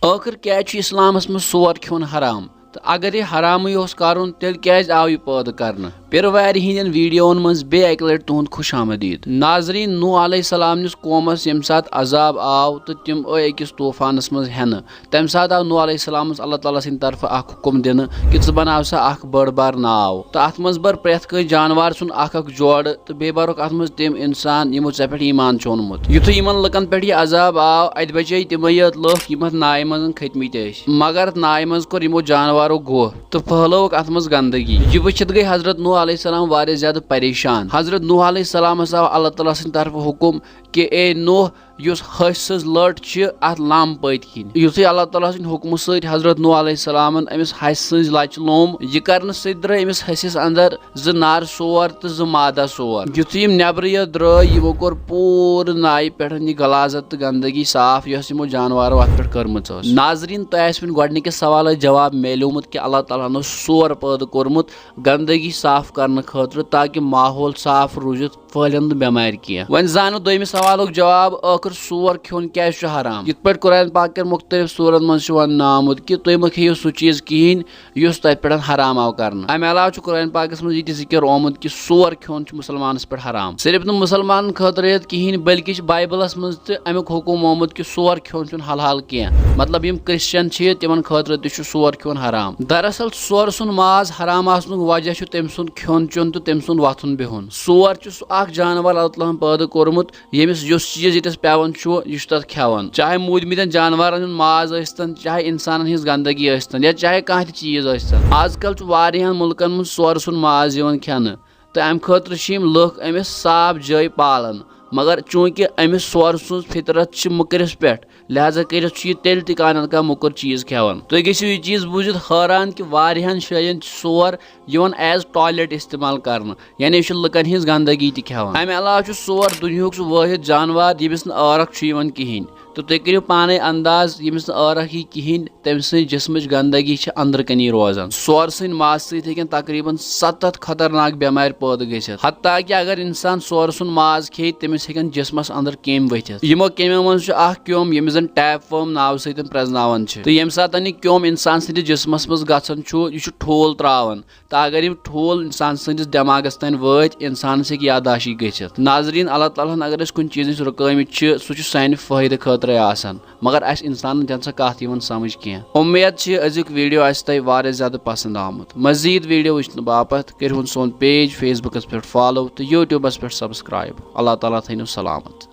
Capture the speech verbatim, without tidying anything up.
ٲخٕر کیٛازِ چھُ اِسلامَس منٛز سور کھیوٚن حرام؟ تہٕ اگر یہِ حرامٕے اوس کَرُن، تیٚلہِ کیٛازِ آو یہِ پٲدٕ کرنہٕ؟ پِروارِ ہِنٛدٮ۪ن ویڈیوَن منٛز بیٚیہِ اَکہِ لَٹہِ تُہُنٛد خۄش آمدید۔ ناظریٖن، نوح علیہ السلام نِس قومَس ییٚمہِ ساتہٕ عذاب آو تہٕ تِم آے أکِس طوٗفانَس منٛز ہٮ۪نہٕ، تَمہِ ساتہٕ آو نوح علیہ السلامَس اللہ تعالیٰ سٕنٛدِ طرفہٕ اکھ حُکُم دِنہٕ کہِ ژٕ بناو سا اکھ بٔڑ بار ناو تہٕ اَتھ منٛز بَر پرٛٮ۪تھ کٲنٛسہِ جانوار سُنٛد اکھ اکھ جوڑٕ، تہٕ بیٚیہِ بَرُکھ اَتھ منٛز تِم اِنسان یِمو ژےٚ پٮ۪ٹھ ایٖمان چھُ اوٚنمُت۔ یُتھُے یِمَن لُکَن پٮ۪ٹھ یہِ عذاب آو، اَتہِ بَچے تِمَے یٲتۍ لُکھ یِم اَتھ نایہِ منٛز کھٔتۍ مٕتۍ ٲسۍ، مگر اَتھ نایہِ منٛز کوٚر یِمو جانوارو گُہہ تہٕ پھٔہلٲوٕکھ اَتھ منٛز گنٛدگی۔ یہِ وٕچھِتھ گٔے حضرت نوح علیہ السلام واریاہ زیادٕ پریشان۔ حضرت نوح علیہ السلامَس آو اللہ تعالیٰ سٕنٛدِ طرفہٕ حُکُم کہِ اے نوح، یُس ہسہِ سٕنٛز لٔٹ چھِ، اَتھ لَم پٔتۍ کِنۍ۔ یُتھُے اللہ تعالیٰ سٕنٛدِ حُکمہٕ سۭتۍ حضرت نوح علیہ السلامَن أمِس ہسہِ سٕنٛزِ لَچہِ لوٚم، یہِ کرنہٕ سۭتۍ درٛاے أمِس ہسِس اندر زٕ نر سور تہٕ زٕ مادہ سور۔ یُتھُے یِم نٮ۪برٕ یَتھ درٛاے، یِمو کوٚر پوٗرٕ نایہِ پٮ۪ٹھ یہِ غلاظت تہٕ گندگی صاف، یۄس یِمو جانوارو اَتھ پٮ۪ٹھ کٔرمٕژ ٲس۔ ناظریٖن، تۄہہِ آسہِ وۄنۍ گۄڈٕنِکِس سوالَس جواب میلیومُت کہِ اللہ تعالیٰ ہَن اوس سور پٲدٕ کوٚرمُت گندگی صاف کرنہٕ خٲطرٕ، تاکہِ ماحول صاف روٗزِتھ پھٔہلن نہٕ بٮ۪مارِ کینٛہہ۔ وۄنۍ زانو دوٚیمہِ سوالُک جواب، ٲخٕر سور کھیوٚن کیٛازِ چھُ حرام؟ یِتھ پٲٹھۍ قرآن پاک کٮ۪ن مُختٔلِف سوٗرن منٛز چھُ وَننہٕ آمُت کہِ تُہۍ مہٕ کھیٚیِو سُہ چیٖز کِہیٖنۍ یُس تۄہہِ پٮ۪ٹھ حرام آو کرنہٕ۔ اَمہِ علاوٕ چھُ قرآن پاکس منٛز یہِ تہِ ذِکِر آمُت کہِ سور کھیوٚن چھُ مُسلمانس پٮ۪ٹھ حرام۔ صرف نہٕ مُسلمانن خٲطرٕ یوت کِہیٖنۍ، بلکہِ چھِ بایبلس منٛز تہِ اَمیُک حُکُم آمُت کہِ سور کھیوٚن چھُنہٕ حلال کینٛہہ۔ مطلب، یِم کرسچن چھِ، تِمن خٲطرٕ تہِ چھُ سور کھیوٚن حرام۔ دراصل سورٕ سُنٛد ماز حرام آسنُک وجہ چھُ تٔمۍ سُنٛد کھیوٚن چیوٚن تہٕ تٔمۍ سُنٛد وۄتھُن بِہُن۔ سور چھُ سُہ اکھ جانور اللہ تعالیٰ ہن پٲدٕ کوٚرمُت، ییٚمِس یُس چیٖز ییٚتٮ۪س پٮ۪وان چھُ، یہِ چھُ تتھ کھٮ۪وان۔ چاہے موٗدمٕتٮ۪ن جانورن ہُنٛد ماز ٲسۍتن، چاہے انسانن ہٕنٛز گندگی ٲسۍتن، یا چاہے کانٛہہ تہِ چیٖز ٲسۍتن۔ آز کل چھُ واریاہن مُلکن منٛز سورٕ سُنٛد ماز یِوان کھٮ۪نہٕ، تہٕ امہِ خٲطرٕ چھِ یِم لُکھ أمِس صاف جٲے پالان۔ مگر چوٗنٛکہِ أمِس سورٕ سٕنٛز فطرت چھِ مٔکرِس پٮ۪ٹھ، لہذا کٔرِتھ چھُ یہِ تیٚلہِ تہِ کانٛہہ نتہٕ کانٛہہ موٚکُر چیٖز کھٮ۪وان۔ تُہۍ گٔژھِو یہِ چیٖز بوٗزِتھ حٲران کہِ واریاہن جاین چھُ سور یِوان as toilet استعمال کرنہٕ، یعنی یہِ چھُ لُکن ہٕنٛز گندگی تہِ کھٮ۪وان۔ امہِ علاوٕ چھُ سور دُنیہُک سُہ وٲحد جانوار ییٚمِس نہٕ عٲرق چھُ یِوان کِہینۍ۔ تہٕ تُہۍ کٔرِو پانے انداز، ییٚمِس نہٕ عٲرق یی کِہینۍ، تٔمۍ سٕنٛز جسمٕچ گندگی چھِ أنٛدرٕ کَنی روزان۔ سورٕ سٕنٛدِ مازٕ سۭتۍ ہیٚکن تقریباً ستتھ خطرناک بٮ۪مارِ پٲدٕ گٔژھِتھ۔ حتیٰ کہِ اگر انسان سورٕ سُنٛد ماز کھیٚیہِ، تٔمِس ہیٚکن جسمس اندر کیٚمۍ ؤتھِتھ۔ یِمو کیٚمیو منٛز چھُ اکھ کیوٚم، ییٚمِس زن ٹیپ ورم ناوٕ سۭتۍ پرٛزناوان چھِ۔ تہٕ ییٚمہِ ساتہٕ یہِ کیوٚم انسان سٕنٛدِس جسمس منٛز گژھان چھُ، یہِ چھُ ٹھوٗل ترٛاوان۔ تہٕ اگر یِم ٹھوٗل انسان سٕنٛدِس دٮ۪ماغس تام وٲتۍ، انسانس ہیٚکہِ یادداشی گٔژھِتھ۔ ناظریٖن، اللہ تعالیٰ ہن اگر أسۍ کُنہِ چیٖزٕچ رُکٲومٕتۍ چھِ، سُہ چھُ سانہِ فٲیدٕ خٲطرَے آسان۔ مگر اَسہِ اِنسانَن چھَنہٕ سۄ کَتھ یِوان سَمٕجھ کینٛہہ۔ اُمید چھِ أزیُک ویٖڈیو آسہِ تۄہہِ واریاہ زیادٕ پَسنٛد آمُت۔ مزیٖد ویٖڈیو وٕچھنہٕ باپَتھ کٔرِہُن سون پیج فیس بُکَس پٮ۪ٹھ فالو تہٕ یوٗٹیوٗبَس پٮ۪ٹھ سبسکرایب۔ اللہ تعالیٰ تھٲینو سلامت۔